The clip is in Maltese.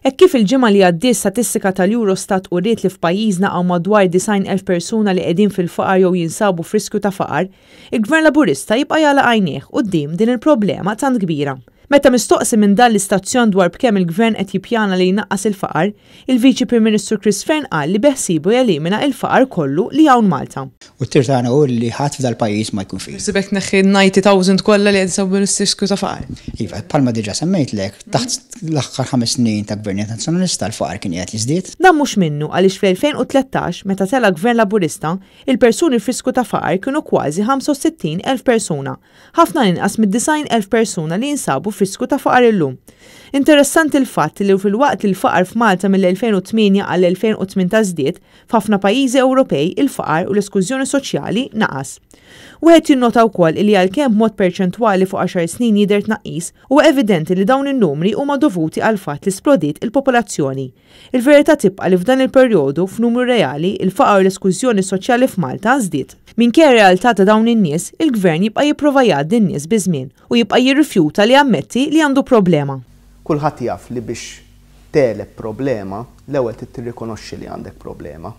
Hekk kif il-ġimgħa li għaddiet statistika tal-Eurostat uriet li f'pajjiżna hawn madwar 90,000 persuna li qegħdin fil-faqar jew jinsabu f'riskju ta' faqar, il-Gvern Laburista jibqa' jagħlaq għajnejh quddiem din il-problema tant kbira. Meta mistoqsi minn dan l-istazzjon dwar b'kemm il-Gvern qed jippjana li jnaqqas il-faqar, il-Viċi Prim Ministru Chris Fearne qal li beħsiebu jelimina il-faqar kollu li hawn Malta. U t-tir tagħna hu li ħadd f'dal-pajjiż ma jkun fqir. Beħsiebek tneħħi 90,000 kollha li qed jinsabu fis-riskju ta' faqar? Iva, bħalma diġà semmejtlek, taħt l-aħħar 5 snin ta' Gvernijiet Nazzjonalista l-faqar kien qiegħed jiżdied. Dan mhux minnu għaliex fl-2013, meta tela' Gvern Laburista, il-persuni f'riskju ta' faqar kienu kważi 65,000 persuna, ħafna inqas mid-90,000 persuna li jinsabu f'riskju ta' faqar illum. Interessanti l-fatt li filwaqt li l-faqar f'Malta mill-2008 għall-2018 żdied, f'ħafna pajjiżi Ewropej il-faqar u l-eskużjoni soċjali naqas. Wieħed jinnota wkoll li għalkemm b'mod perċentwali fuq 10 snin jidher tnaqqis, huwa evidenti li dawn in-numri huma dovuti għall-fatt li splodiet il-popolazzjoni. Il-verità tibqa' li f'dan il-perjodu, f'numru reali, il-faqar u l-eskużjoni soċjali f'Malta żdied. Minkejja r-realtà ta' dawn in-nies, il-Gvern jibqa' jipprova jgħaddi n-nies biż-żmien u jibqa' jirrifjuta li jammetti li għandu problema. Kulħadd jaf li biex tegħleb problema, l-ewwel trid tirrikonoxxi li għandek problema.